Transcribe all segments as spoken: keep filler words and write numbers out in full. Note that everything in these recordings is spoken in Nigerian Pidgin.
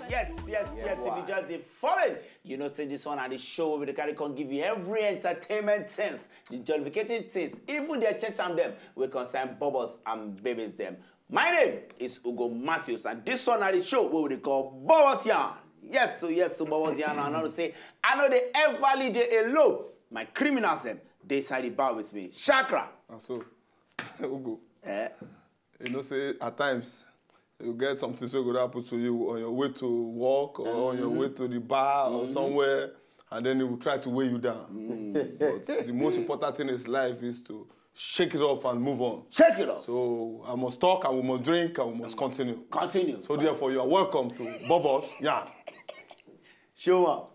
Yes, yes, yes. If you just dey follow, you know say this one and the show we dey carry come give you every entertainment things, the jollificating things, even the church and them. We concern bubbles and babies them. My name is Ugo Matthews, and this one and the show we will call Bubbles Yarn. Yes, so yes, so Bubbles Yarn. I know say I know they ever lead alone. My criminals them they side the bar with me. Chakra. And so, Ugo, eh? You know say at times you get something so good happen to you on your way to work or mm-hmm. on your way to the bar mm-hmm. or somewhere, and then it will try to weigh you down. Mm. But the most important thing in life is to shake it off and move on. Shake it off. So I must talk and we must drink and we must continue. Continue. So therefore, you are welcome to Bubbles. Yeah. Show up.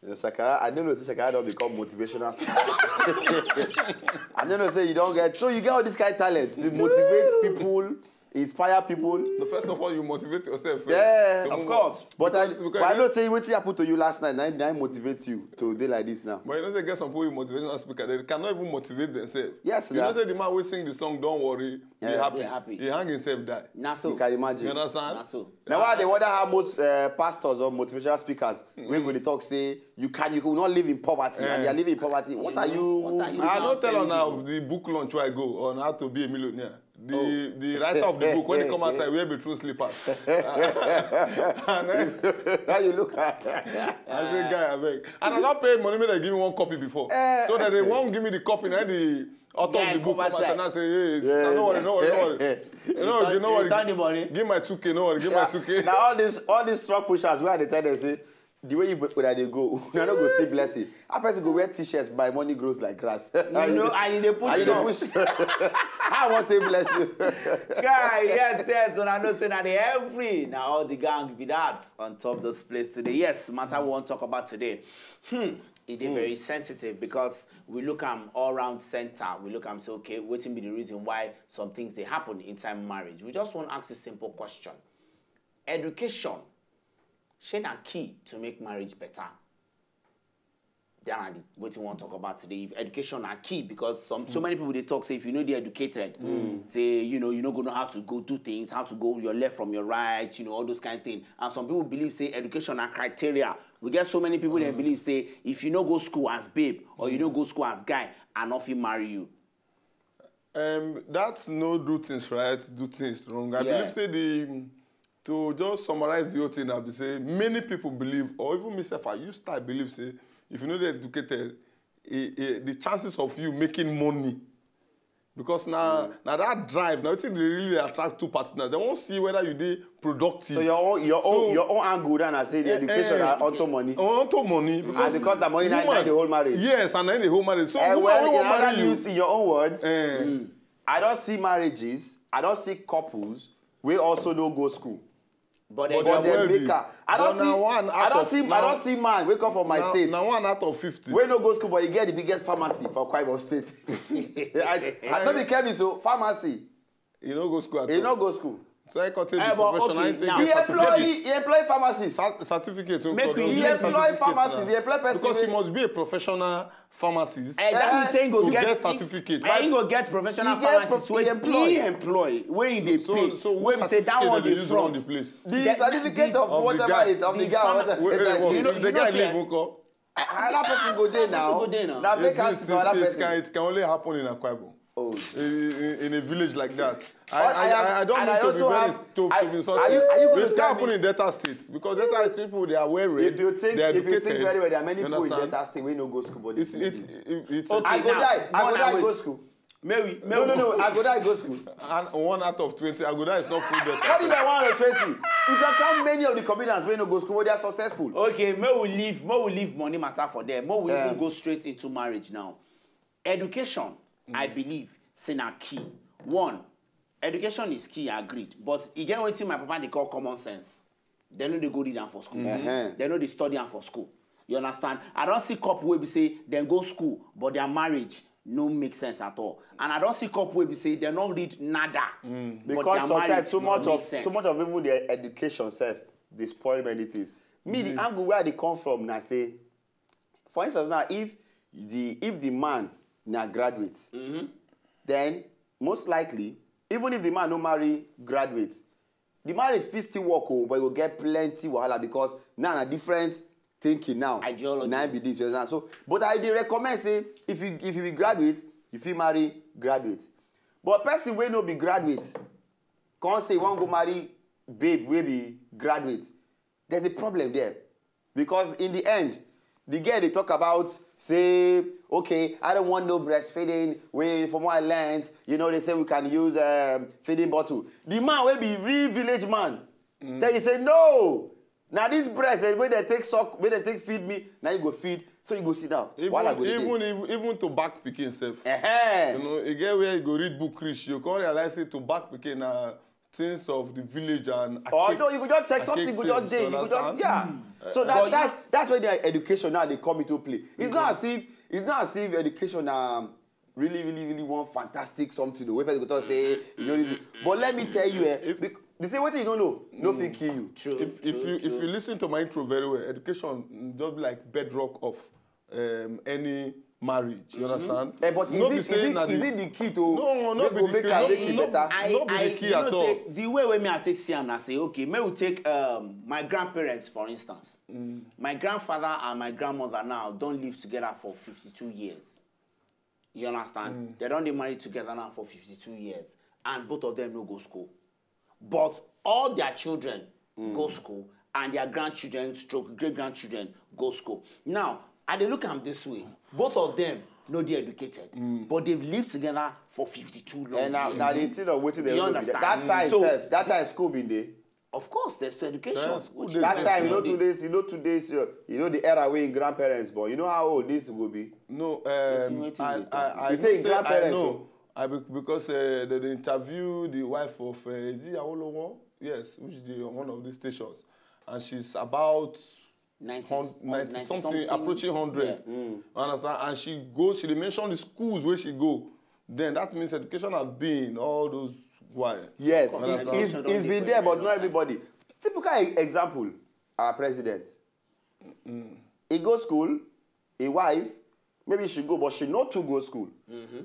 Shakara, I don't know if Shakara don't become motivational speaker. I don't know say you don't get so you get all this kind of talent. You motivate people, inspire people. The first of all, you motivate yourself. Yeah, of course. But because, I, because but I know say what happened to you last night. Now, now motivates you to day like this now. But you know say get some people you motivational speaker. They cannot even motivate themselves. Yes, you know say the man will sing the song. Don't worry. Be yeah, happy. Be happy. He hang himself die. Not so. You can imagine. You understand? Not so. Now why they wonder how most uh, pastors or motivational speakers mm. we go to talk say you can you will not live in poverty yeah. and you are living in poverty. What you are know, you? What are you I don't tell on now the book launch where I go on how to be a millionaire. The oh. the writer of the book when he come outside wear be true slippers. How you look at? I say guy I beg and I don't pay money make they give me one copy before. Uh, so that they won't give me the copy na the author of the book come outside and say hey yes. No worry no worry no worry. You know, you know what? Give my two K, no worry, give my two K. Now all these all these truck pushers where they tell them say the way you put that they go, you no go see blessing. A person go wear t-shirts, buy money grows like grass. You know, and you dey push. And you dey push. I want to bless you. Guy, yes, yes. When I know say na the every, now all the gang be that on top this place today. Yes, matter we wan talk about today. Hmm, it is mm. very sensitive because we look am all round center. We look am say, okay, wetin be the reason why some things dey happen inside marriage? We just wan ask a simple question. Education shey na key to make marriage better? That na the wetin we wan talk about today. If education na key, because some so many people dey talk say if you no dey educated, mm. say you know you no go know how to go do things, how to go your left from your right, you know, all those kind of things. And some people believe say education na criteria. We get so many people mm. dem believe say if you no go school as babe or you no go school as guy, I no fit marry you. Um, that no do things right, do things wrong. I yeah. believe say the to just summarize the whole thing, I be say many people believe, or even myself, I used to believe say if you no dey educated, eh, eh, the chances of you making money because now mm. now that drive now it really attract two partners. They won't see whether you dey productive. So your own your so, own your own angle then I say the eh, education eh, and auto money. Auto money because and because the money woman, na the whole marriage. Yes, and then the whole marriage. So eh, woman well, in other news, in your own words, eh, mm. I don't see marriages. I don't see couples. We also don't go school. But, but they make am. I don't see. I don't see. I don't see man. Wake up for my now, state. Now one out of fifty. We no go school, but you get the biggest pharmacy for Akwa Ibom State. I, I don't be careful so pharmacy. You no go school at all. You no go school. So I continue hey, the profession. Okay, I take now, he employ. He employ pharmacists. Cert certificate. Make we, he employ pharmacists. He employ person. Because he must be a professional pharmacist. Hey, that means saying go get, get certificate. He, he go get professional he pharmacist. Get pro he employ. He employ. When he so, pay. So, so when say that one dey front. The, the certificate of whatever it of the guy. The guy leave. Another person go there now. Now vacancy for another person. It can only happen in Akwa Ibom. Oh. In, in, in a village like that. I, I, I, I don't need to be very have, to, to be insulted. Are you, are you going it to can happen in Delta State because Delta State people they are well read. If you think, if you think very well, there are many people in Delta State we no go school, but it, it, it, it, okay, I go now, die. I go die go school. May we, may no, no, no, I go die go school. And one out of twenty, I go die is not full Delta. What if I one out of twenty? You can count many of the comedians wey no go school, but they are successful. Okay, may we leave, may we leave money matter for them. May we yeah. even go straight into marriage now. Education, mm. I believe, say na key. One, education is key, I agreed. But again, wetin my papa dey call common sense. They no dey go read am for school. Mm -hmm. They no dey study am for school. You understand? I don't see couple wey be say dem go school, but their marriage no make sense at all. And I don't see couple wey be say dem no read nada. Mm. Because sometimes too much of sense. Too much of even their education self dey spoil many things. Me, mm -hmm. the angle where I dey come from na say, for instance, now if the if the man na graduate, mm -hmm. then most likely, even if the man no marry graduate, The marriage fit still work o, but you go get plenty wahala because now na different thinking now. Ideologies. Na be this, you understand? So, but I dey recommend say if you if you be graduate, you fit marry graduate. But person wey no be graduate, come say you wan go marry babe wey be graduate, there's a problem there. Because in the end, the girl dey talk about say, okay, I don't want no breastfeeding. We, from what I learned, you know, they say we can use um, feeding bottle. The man wey be real village man, tell you say no. Now this breast eh, wey dem take suck, wey dem take feed me, now you go feed, so you go sit down. Even Wahala go dey. even even even to back pikin sef. Ehen. You know, e get where you go read book reach, you come realize say to back pikin na things of the village and Although archaic- you go just check archaic something, you go just things, dey, you you go just understand? Yeah. So that, that's that's where the education now dey come into play. It's not as if it's not as if education um, really really really one fantastic something the way person go talk say you know this. But let me tell you, eh, bec- they say wetin you no know no fit kill you. True. If if true, you if true. you listen to my intro very well, education just be like bedrock of um, any marriage. You understand? Eh, but is No it, be is, say it, na is the- it the key to No, no, make be go the make key. am No, make it no, better? I, no be I, the key you at know all. Say, the way wey me I take see am na say, okay, make we take um, my grandparents for instance. My grandfather and my grandmother now don live together for fifty-two years. You understand? They don dey married together now for fifty-two years, and both of them no go school. But all their children go school, and their grandchildren, stroke great grandchildren, go school. Now, I dey look am this way: both of them no dey educated, but they've lived together for fifty-two long And now, years. now the thing of wetin dem You no be understand? that time So- sef, that time school bin dey. Of course, there's education. Yeah, school which dey is That Yes, time you no. know too dey you know too dey serious. You know the era wey im grandparents born. You know how old this go be. No, um, Wetin- wetin I, you dey I, I He know say say grandparents I o. know. I be, because uh, they dey interview the wife of uh, is it Awolowo? Yes, which is the, one of these stations, and she's about 90, hun- 90 something, something. Approaching hundred. Yeah. You understand? And she goes, she dey mention the schools where she go. Then that means education has been all those while. Yes, Of course, it, education it's, don it's dey been for there, a but long not time. Everybody. Typical e- example, our president. He go school, a wife, maybe she go, but she not to go school.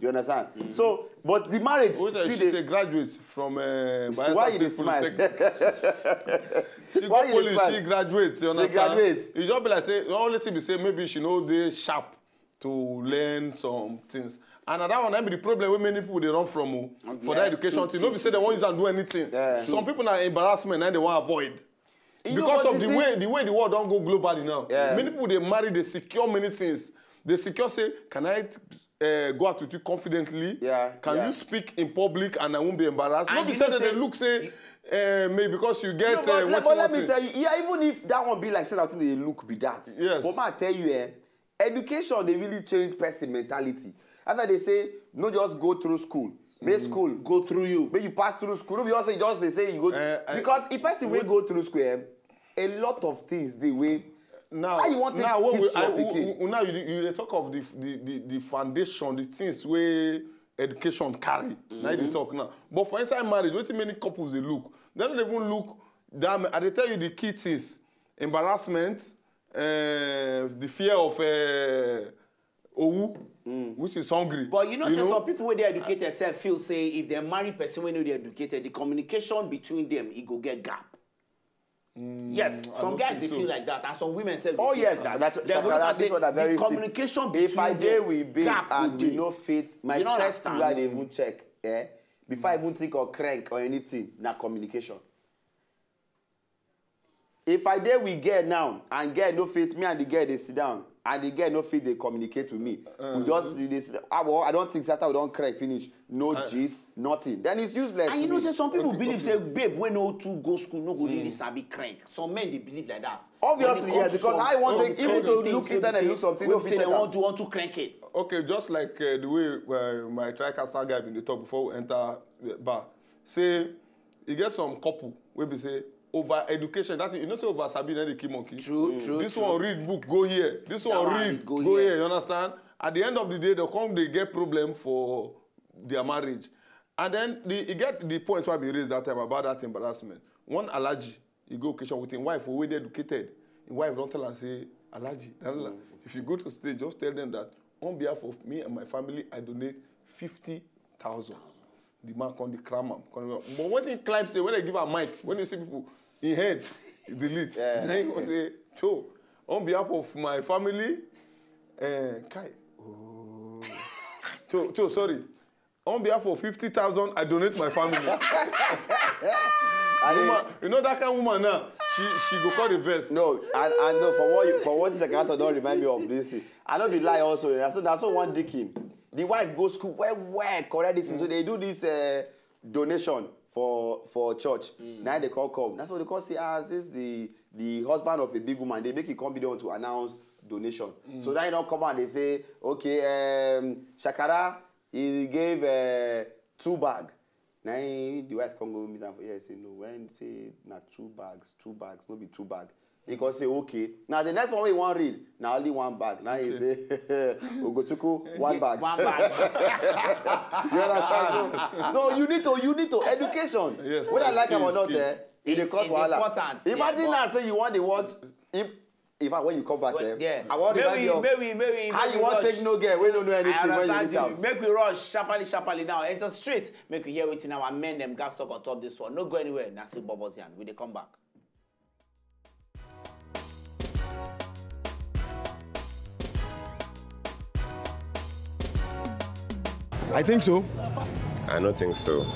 You understand? So, but the marriage Wait, still she's dey. A graduate from uh, Bayelsa Why you dey State smile? Polytechnic. She Why go you dey poly, smile? She graduate. You She understand? Graduate. It's just be like say the only thing be say maybe she know dey sharp to learn some things. And another one, that be the problem where many people they run from oh, for that Yeah, education true, thing. true, No be say they want use and do anything. Yeah. Some people na embarrassment and they want avoid. You know, Because but of you the see- way the way the world don't go globally now. Yeah. Many people they marry, they secure many things. They secure say, can I uh, go out with you confidently? Yeah, Can yeah. You speak in public and I won't be embarrassed? And No be you say know that they say- look say, uh, maybe because you get No, but, uh, let, what but you let me want to- tell you, yeah, even if that one be like say na wetin dey look be that. Yes. But ma tell you, eh, education dey really change person mentality. After they say, no, just go through school, make school Go through you. Make you pass through school. No be just say just dey say you go Eh, eh, because if person wey go through school, eh, a lot of things dey wey Now, how you wan take now, when teach we, I, your we, pikin. we, now you, you dey talk of the, the, the, the foundation, the things where education carry. Now you dey talk now. But for inside marriage, what many couples they look? They don't even look. Damn, I dey tell you the key things: embarrassment, uh, the fear of uh, owu, which is hungry. But you know, say some people wey dey educated sef feel say if they marry person wey no dey educated, the communication between them e go get gap. Yes, I some don't guys think dey so. Feel like that, and some women sef. Oh, Feel yes, like that's that. They go look shakara, at this the, one na very the sick. Communication If between I dey them, with babe gap and go we dey. No fit, my You no first thing understand? Wey I dey even check, eh, before I even think of crank or anything, na communication. If I dey with girl now and girl no fit, me and the girl dey sit down and the girl no fit dey communicate with me, we just we dey sit down. Ah, well, I don't think Satan we don crank finish. No gist, nothing. Then it's useless. And To you know, me. Say some people believe say babe wey no too go school no go really sabi crank. Some men dey believe like that. Obviously, When it yes, comes because to I want Oh, to even to things look wey internet, be look say- something, wey no be fit say check they am. Want to want to crank it. Okay, just like uh, the way uh, my tricaster guy been dey talk before we enter uh, bar, say you get some couple wey be say over education. That thing, you know say over sabi na dey kill monkey. True, true, This true. One read book go here. This one one read read go go here. Here. You understand? At the end of the day, they come they get problem for their marriage. And then the, you get the point where we raised that time about that embarrassment. One allergy, you go occasion with him wife who already educated. His wife don't tell and say, allergy. If you go to stage, just tell them that on behalf of me and my family, I donate fifty thousand. The man come dey cram am. Come dey, but when he climb say, when they give am mic, when you see people, him head delete. Yeah. Then he go say, so, on behalf of my family, uh, Kai, oh, so, so sorry. On behalf of fifty thousand, I donate my family. I mean, Woman, you know that kind of woman now, she she go call the verse. No, I, I know for what you, for what this accountant don't remind me of this thing. I don't be lie also. That's so that's so one deacon. The wife goes school well well correct this thing. So they do this uh, donation for for church. Now they call come. That's what they call see as this the the husband of a big woman. They make it come be the one to announce donation. So now you don't come out. They say okay, um, Shakara he gave uh, two bag. Now he, the wife come go meet am for here say no. When say na two bags, two bags, no be two bag. He come say okay. Now the next one we want read. Now only one bag. Now he say Ogochukwu one bag. One bag. You understand? So, so you need to you need to education. Yes, Whether I yes, like am or skills, not, skills. Eh, it dey It's- cause it's wahala. Important, yeah, Imagine but- now say you want the what if if I when you come back there. Yeah. I want May remind we, you of may we, may we, how may you we want rush. take no girl wey no know anything I when you understand reach you. House. Make we rush sharply, sharply now. Enter straight. Make we hear wetin our men dem gas talk on top this one. No go anywhere. Na still Bubbles Yarn. We dey come back. I think so. I don't think so.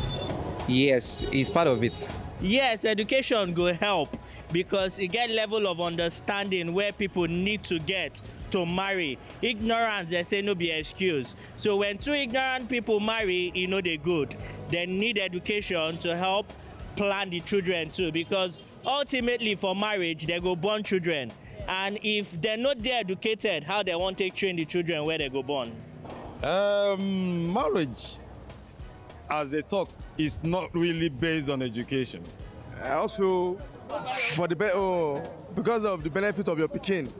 Yes, it's part of it. Yes, education go help because e get level of understanding where people need to get to marry. Ignorance, they say, no be excuse. So when two ignorant people marry, e no dey good. They need education to help plan the children too, because ultimately for marriage, they go born children. And if they're not there educated, how they want take train the children where they go born? Um, marriage, as they talk, is not really based on education. I also, for the be- oh, because of the benefit of your pikin,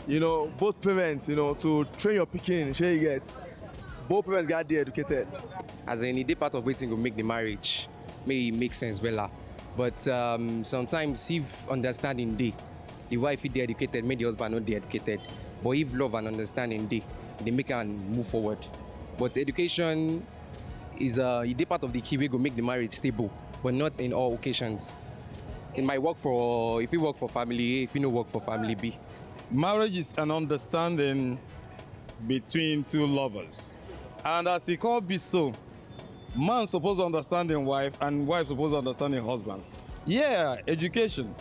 you know, both parents, you know, to train your pikin, shey you get, both parents got to educated. As in, e dey part of wetin go make the marriage, make e make sense wella. But um, sometimes, if understanding dey, the wife fit dey educated, make the husband no dey educated. But if love and understanding dey, e dey make am move forward. But education is uh, e dey part of the key wey go make the marriage stable, but not in all occasions. It might work for, if e work for family A, if e no work for family B. Marriage is an understanding between two lovers. And as e come be so, man suppose understand im wife and wife suppose understand im husband. Yeah, education.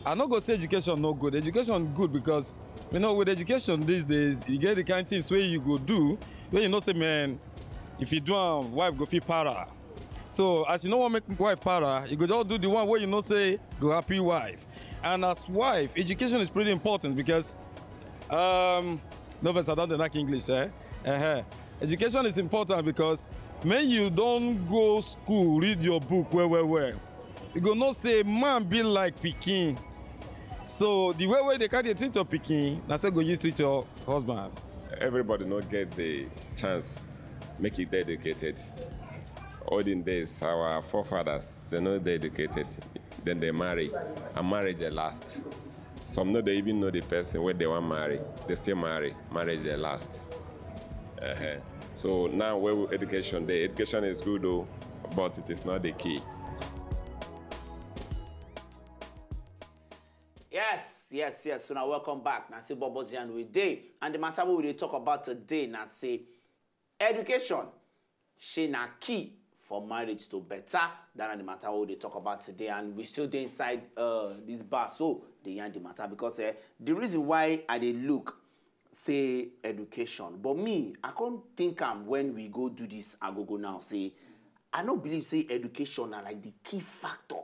I no go say education no good. Education good because, you know, with education these days, you get the kind things wey you go do, wey you know say, man, if you do am, wife go fit para. So as you no wan make wife para, you go just do the one wey you know say go happy wife. And as wife, education is pretty important because, um, no vex, I don dey knack English, eh? Uh-huh. Education is important because when you don go school, read your book well, well, well, you go know say man be like pikin. So the way wey dey carry dey treat your pikin, na so go use treat your husband. Everybody no get the chance make e dey educated. Olden days, our forefathers, they no dey educated. Then they marry, and marriage dey last. Some no dey even know the person wey they wan marry. They still marry. Marriage dey last. Uh-huh. So now where education dey, education is good though, but it is not the key. Yes, yes, yes. So now welcome back. Now see Bubbles Yarn we dey. And the matter we dey talk about today now say education. Shey na key for marriage to better. That na the matter we dey talk about today. And we still dey inside uh, this bar. So dey yarn the matter because uh, the reason why I dey look say education. But me, I can't think am when we go do this agogo now. Say, I don't believe say education are like the key factor.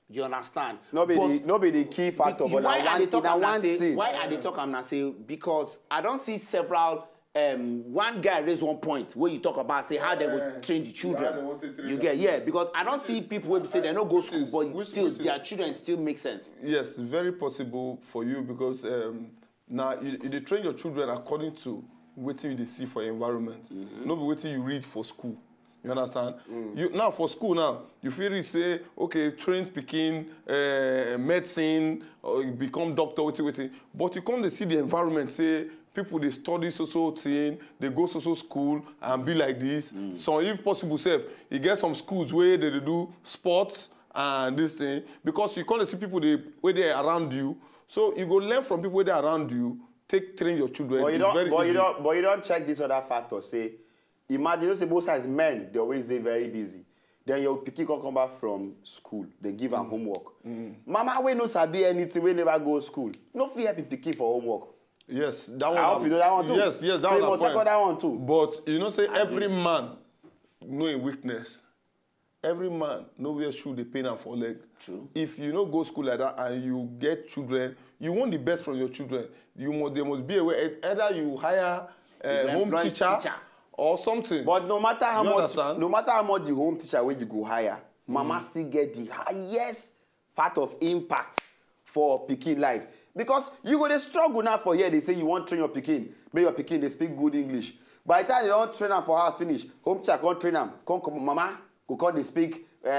You understand? No be the no be the key factor, but na Why I one dey talk na am na one say thing. Why I dey talk am na say because I don see several um, one guy raise one point where you talk about say how they go train the children. You get, yeah, because I don see people wey be say they no go school, but still their children still make sense. Yes, very possible for you because um, now you, you dey train your children according to wetin you dey see for your environment, no be wetin you read for school. You understand? You now for school now, you fit read say okay, train pikin, uh, medicine, or you become doctor, wetin wetin. But you come dey see the environment say people dey study so so thing, dey go so so school and be like this. So if possible sef, e get some schools wey dey dey do sports and this thing, because you come dey see people dey wey dey around you, so you go learn from people wey dey around you, take train your children. But you It's don't, very but you easy. don't, but you don't check this other factor. Say, imagine you say both sides, men, they always dey very busy. Then your pikin come come back from school, they give am homework. Mama wey no sabi anything, wey never go school, no fit help him pikin for homework. Yes, that one. I hope you know that one too. Yes, yes, that So you one. must check out that one too. But you know say every man know a weakness. Every man know where shoe dey pain am for leg. True. If you no go school like that and you get children, you want the best from your children. You must, there must be a way. Either you hire a You home employ teacher, teacher. Or something. But no matter how You much, understand? No matter how much the home teacher wey you go hire, mama still get the highest part of impact for pikin life, because you go dey struggle now for here. They say you wan train your pikin, make your pikin dey speak good English. By the time they don train am for house finish, home teacher come train am, come come, mama go come dey speak, uh,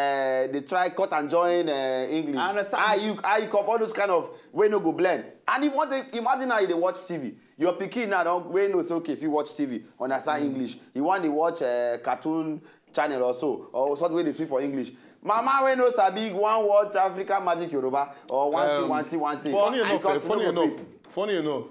dey try cut and join uh, English. I understand. How you, how you come, all those kind of wey no go blend. And if one day, imagine how you dey watch T V. Your pikin now don wey know say okay, if you watch T V, understand English. You wan dey watch uh, cartoon channel or so, or something wey dey speak for English. Mama wey no sabi wan watch African Magic Yoruba or one thing, Um, one thing, one thing. Funny enough, Because eh, funny you no go enough, fit. Funny enough,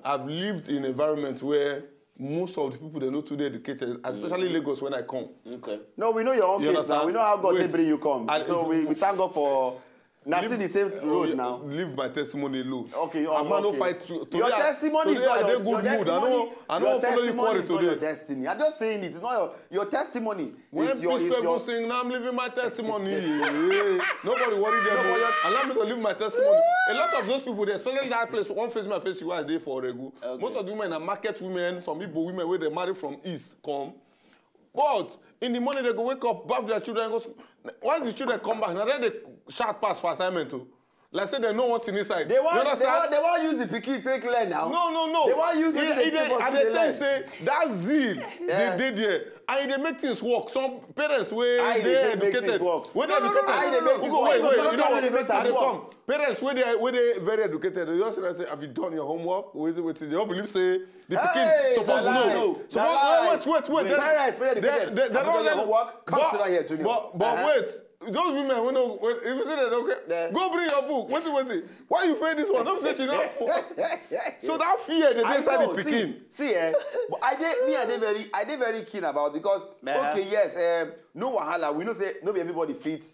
I've lived in an environment where most of the people they know too dey educated, especially Lagos when I come. Okay. No, we know your own You case understand? Now. We know how God Wait. take bring you come. I- So we, we thank God for now. See the same road Oh, now. Leave my testimony alone. Okay, oh, I'm not okay. fight to, today. Your I- testimony today is not I your, dey your good mood. I testimony. don't, I Your don't follow you testimony quarrel is not your today. Destiny. I'm just saying it. It's not your, your testimony. When It's your, it's people your, sing, now I'm living my testimony. Yeah. Nobody worry them. No, but Oh. your- Allow me to live my testimony. A lot of those people, they, especially that place, one face my face, you are there for Oregu. Okay. Most of the women are market women, some people women where they marry from east come. But in the morning they go wake up, bath their children, go school. Once the children come back, now then they shout pass for assignment too. Like say they know one thing inside. They want, You they understand? want, they want use the pikin take learn now. No, no, no. They want use It- wetin it they dey- see for I school dey dey tell you learn. Say that zeal, Yeah. they dey there, and e dey make things work. Some parents wey How e dey dey take make educated, things work? Wey dey No, no, no, educated. no, no, no, no, Who no, go wait, no, wait, no, you no, know, no, no, no, I dey no, come. Parents wey dey wey dey very educated, they just say, "Have you done your homework? Wait, wait." They don't believe say the pikin Hey, suppose na lie. know. Na Suppose lie. wait, wait, wait, wait. Parents wey dey They- educated. they- they Have you don't done your get- homework? Come but- sit down here, Junior. But but Uh-huh. Wait, those women wey no wait, if you say they don't care, Yeah. Go bring your book. Wait, wait, wait. Why you fail this one? Don't say she no. So that fear dey I inside know, the see, pikin. see, eh, but I dey, me, I dey very, I dey very keen about because Yeah. okay, yes, um, no wahala. We know say no be everybody fit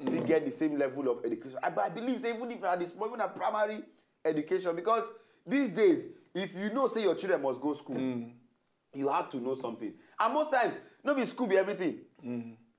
fit get the same level of education. I, but I believe say even if na the small, even na primary education, because these days, if you know say your children must go school, you have to know something. And most times, no be school be everything.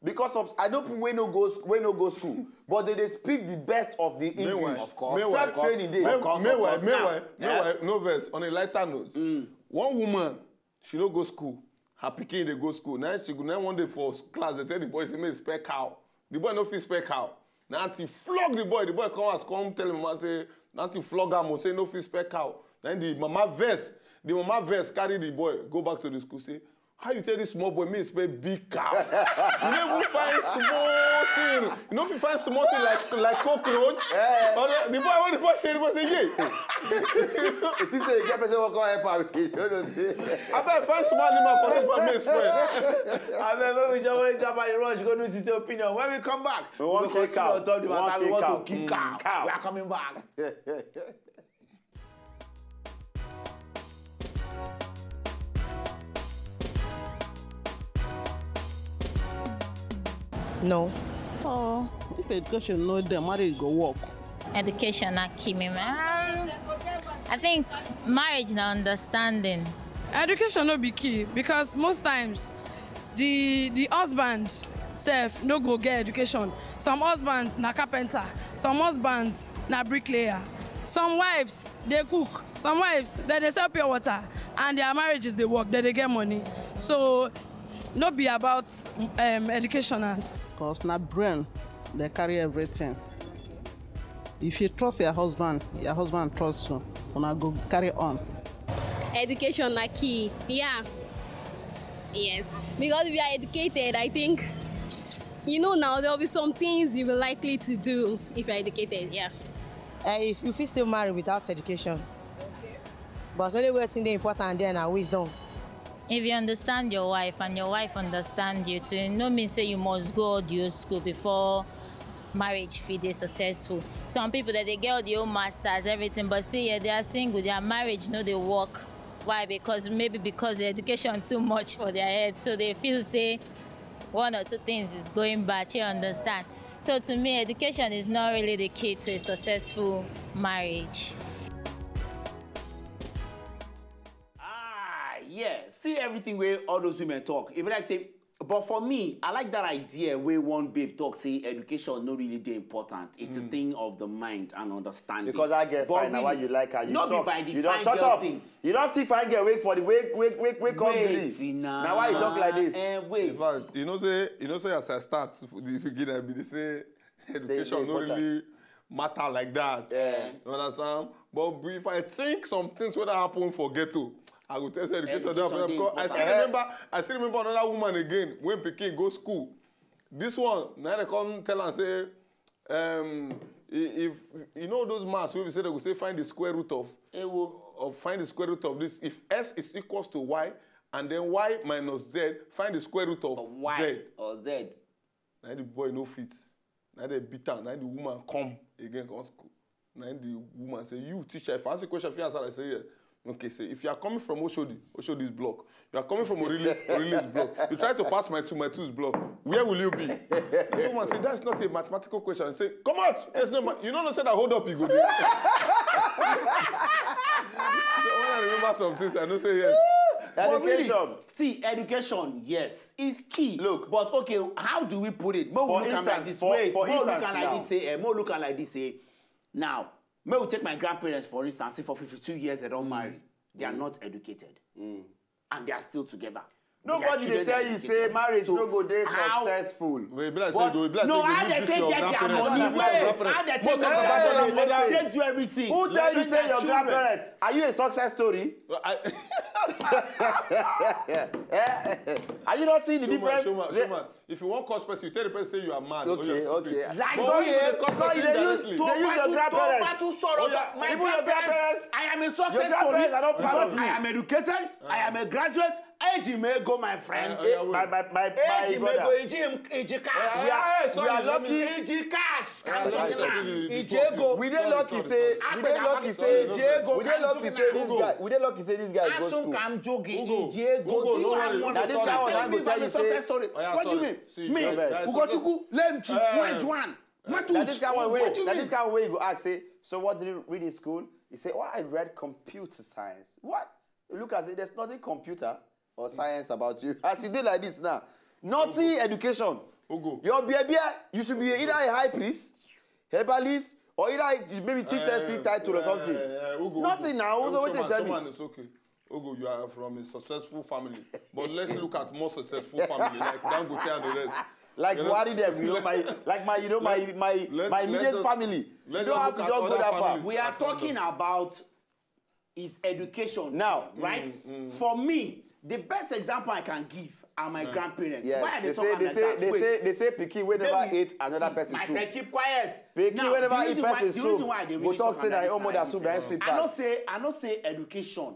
Because of, I know people wey no go sc- wey no go school, but they dey speak the best of the English. Meanwhile, Of course. meanwhile, Self training dey. meanwhile, Of course, of meanwhile, course. meanwhile, Now, meanwhile, no vex. On a lighter note, one woman, she no go school. Her pikin dey go school. Now she go now one day for class, they tell the boy say make he spell cow. The boy no fit spell cow. Now auntie flog the boy. The boy come out, come tell him mama say, now auntie flog am, say no fit spell cow. Then the mama vex. The mama vex carry the boy go back to the school, say, "How you tell this small boy make he spell big cow? You no even find small thing. You no fit find small thing like like cockroach." Or the, the boy, when the boy hear the boy say, "Yeah." It is say you get person wey come help am. You know say. Abeg find small animal for the boy make he spell. Abeg, make we jump, we jump and rush go do sisi opinion. When we come back, We wan go kick cow. continue on top the We wan matter. We kick want cow. To kick Mm, cow. cow. We are coming back. No. Oh, if education no dey, marriage go work. Education na key, me man. I think marriage na understanding. Education no be key, because most times the the husband sef no go get education. Some husbands na carpenter, some husbands na bricklayer, some wives dey cook, some wives dem dey sell pure water, and their marriages dey work, dem dey get money. So no be about um, education. And Because na brain dey carry everything. If you trust your husband, your husband trusts you. Una go carry on. Education na key. Yeah. Yes. Because if you are educated, I think, you know, now there will be some things you will likely to do if you are educated. Yeah. Eh, if you fit still marry without education. But only wetin dey important there na wisdom. If you understand your wife and your wife understand you too, no mean say you must go all the old school before marriage fit dey successful. Some people that they get all the old masters, everything, but still yeah, they are single. Their marriage no dey work. Why? Because maybe because the education too much for their head, so they feel say one or two things is going bad. You understand? So to me, education is not really the key to a successful marriage. Ah, yeah. See everything where all those women talk. If like say, but for me, I like that idea where one babe talk say education no really dey important. It's a thing of the mind and understanding. Because I get But fine, na why really, you like her. You no shock. Be by the You don't fine shut girl up. Thing. You don't see fine girl wake for the wake wake wake wake come Wait, believe. Tina. Now why you talk like this? Eh, wait. In fact, you know say you know say as I start the beginning, I be dey say education no important. Really matter like that. Yeah. You understand? But if I think some things wey happen for ghetto, I go tell say education dey Education important dey because I still important. Remember I still remember another woman again when pikin go school. This one na dem come tell am say um, i- if you know those maths wey be say dem go say find the square root of Ewo. Of find the square root of this, if x is equals to y and then y minus z, find the square root of Of Y z. Or Z. Na the boy no fit. Na dem beat am. Na the woman come again come school. Na the woman say, "You teacher, if I ask you question, if you answer, I say yes." Okay, say if you are coming from Oshodi, Oshodi is block. You are coming from Orile, Orile is block. You try to pass my two, my two is block. Where will you be? The woman say, "That's not a mathematical question." I say, "Come out! There's no ma-, you don't know say that hold up you go there." So when I remember some things, I know say yes. But really, Education. See, education, yes, is key. Look. But okay, how do we put it? Mo For look am like instance, this. for- Wait, for mo look instance am like now. This. Say, eh, mo look am like this. Say, now, may we take my grandparents for instance. Say for fifty-two years they don't marry, they are not educated, and they are still together. Nobody Their dey tell children you are say educated. marriage So, no go dey how- successful. Wait, be like say But go, be like No, say how go they use this take your get their grandparents. money? Be like say Wait, your how they take grandparents. Go Hey, about listen. Take do everything. Who tell you Train say their your children. Grandparents? Are you a success story? I, Eh? Are you not seeing the Showman, difference? Showman, They- Showman. If you want cause person, you tell the person say you are mad. Okay, Or you are okay. Stupid. Like But Because you you- dey cause because you person dey use- indirectly. They use your grandparents. Oh, yeah. My Even your grandparents, I am a your success grandparents story. Are not proud Because of you. I am educated, I am a graduate, age may go, my friend. Uh, yeah, wait. My my my my Age may go, brother. age age cars. Yeah, We are sorry, lucky. let me- Age cars. Yeah, let me Age continue the- Ego. We dey Sorry, lucky sorry, say sorry. we dey lucky say Ego. We dey lucky say this guy. We dey lucky say this guy go Asun school. Kam Jogi. Ugo, Ego. Ugo, Do you no have worry. one Na this guy one na go tell you say success story? Oh, yeah, What do you sorry. mean? See, Me, yeah, yeah, Ugochukwu, Lemchi, Eh. Wenjuan, Na Matus. this guy one What way. do you Na mean? This guy one way you go ask say, so what did you read in school? He say, oh, I read computer science. What? You look at it. There's nothing computer or science about you. As you do like this now, nothing education. Ugo. Your baby, you should be either a high priest, herbalist, or either maybe chieftaincy Eh, title or eh, something. eh, Ugo, Nothing Ugo. Now. Ugo, So what you Showman, tell me? Showman, it's okay. Ugo, you are from a successful family, but let's look at more successful family like Dangote and the rest. Like You know? Buhari them, you know, my like my you know my my Let- my let immediate us- family. You let don't us have to look at just go other that far. families. We are talking about is education Now. Right? For me, the best example I can give are my grandparents. Yes, Why are they they say talking they like say that? they Wait. Say they say pikin wey never Baby, ate another see, person My soup. Friend, keep quiet. Pikin Now, wey never the eat reason why- person the soup reason why I dey go really talk talk say like na this your own like mother this, soup na him eh, sweep I know pass. Say I know say education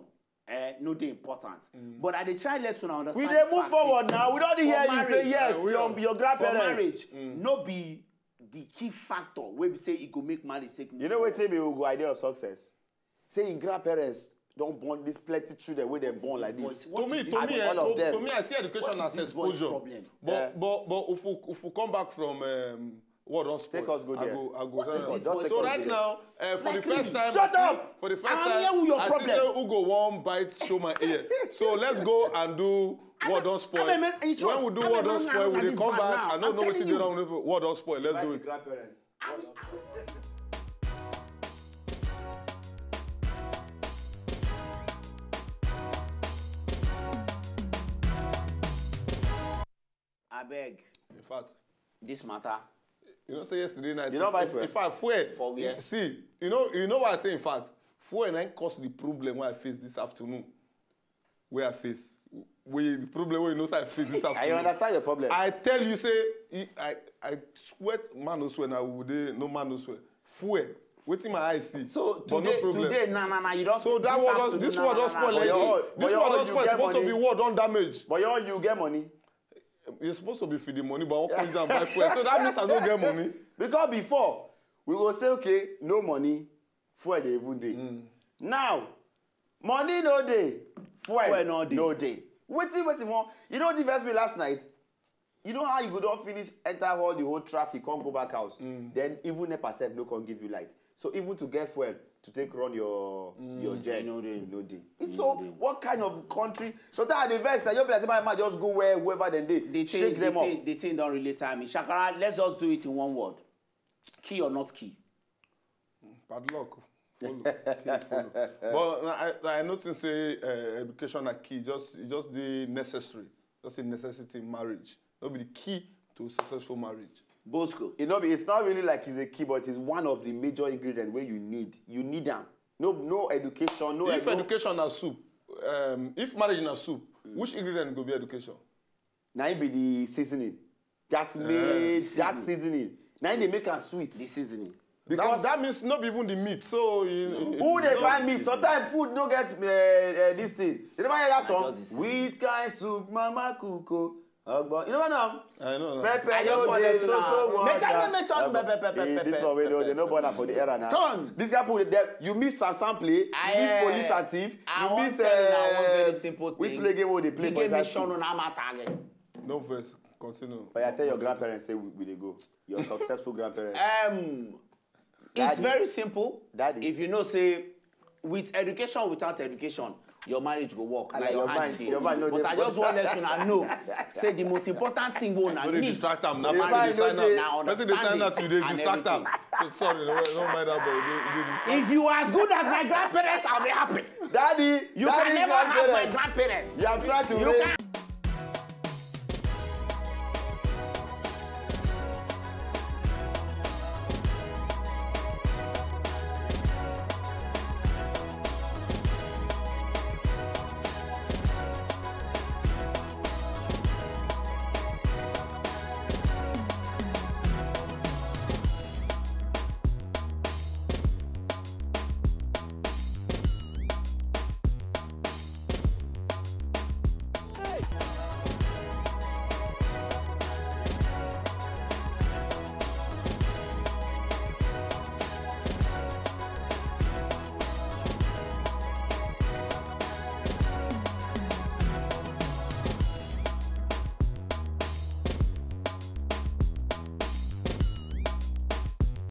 eh, no dey important. But I dey try let una understand. We dey move for forward marriage, now. We don dey hear for you say marriage, yes, eh, we your are- your for grandparents. Marriage no be the key factor wey be say e go make marriage take. You know wetin be Ugo idea of success? Say him grandparents don born this plenty children wey dem born like this. What To me, is to this me, boy- eh, all of to, them. To me, I see education What as is this boy's exposure. Problem? But Yeah. but but if we if we come back from um, what don spoil, Take us go I there. Go, I go. Take us, uh, just take so us right there. Now, uh, for the Like, first time, shut I up! See, for the first I time, hear your I problem. See say Ugo wan bite Showman ear. So let's go and do what don spoil. I'm a- in short, When we do I'm what a don man spoil, now, we dey this come man back. now. I no I'm know wetin telling dey you. wrong with what don spoil. Let's do it. Grandparents. Abeg, In fact, this matter. You know, say yesterday night. You don't buy If- fuel? If I fuel. For where? See, you know, you know what I say. In fact, fuel na cause the problem wey I face this afternoon. Wey I face, wey the problem wey you know say I face this afternoon. I understand your problem. I tell you say, I I swear, man no swear na we dey no man no swear. Fuel. Wetin my eye see. So But no today, problem. today, na na na, you don. So that word, don- this word don spoil But your everything. own- This but your word own, don you spoil. Get Supposed to money. Be word don damage. But your own, you get money. You're supposed to be feeding money, but I walk down and buy fuel. So that means I don't get money. Because before, we go say, okay, no money, fuel dey even dey. Now, money no dey, fuel Fuel no dey. No dey. Wetin wetin wan? You know what vex me last night? You know how you go don finish enter all the whole traffic, come go back house. Then even NEPA sef no come give you light. So even to get fuel to take run your your gen, no dey. E no dey. So what kind of country? Sometimes I dey vex. I just be like, say, my man just go where whoever dem dey, The shake thing, them the up. Thing, the thing don really tire me. Shakara, let's just do it in one word. Key or not key? Padlock. Follow. Key, follow. But I, I notice say uh, education na key. Just, e just the necessary. Just a necessity in marriage. Not be the key to successful marriage. Bosco. E no be, it's not really like it's a key, but it's one of the major ingredients where you need. You need them. No, no education, no If edu- education na soup, um, if marriage na soup, which ingredient go be education? Na it be the seasoning. That made that seasoning. Na it dey make am sweet. The seasoning. Because That, that means not even the meat. So you, who dey find meat? Sometimes food no get uh, uh, this thing. You never hear that song? Just the Which kind soup mama cook o? Ogbo. You never know am? I know. Pepper I just no wanted dey to so know. So much. Make I know, make I know, Ogbo. pepper, pepper, Eh, pepper, this one wey no dey, no born am for the era now. Come. This guy put there. You miss Sansan play. You I, miss eh, police and thief. I You wan miss tell you now one uh, very simple we thing. Play game wey we dey play The for game inside is shown school. On our target. No verse. Continue. But I tell your grandparents say we, we dey go. Your successful grandparents. Um, it's Daddy. Very simple. Daddy. If you know say with education, without education, your marriage go work. And Na your hand mind, dey. your mind no But dey I just for- want let you know say the most important thing wey una No dey need. Distract am. Na Your person dey mind no sign dey. out. Na Person dey sign out understanding today. And Distract am. everything. So sorry, no, no mind that boy. Dey, dey distract. If you are as good as my grandparents, I'll be happy. Daddy, You daddy, can never have my grandparents. Grandparents. You have tried to You raise. Can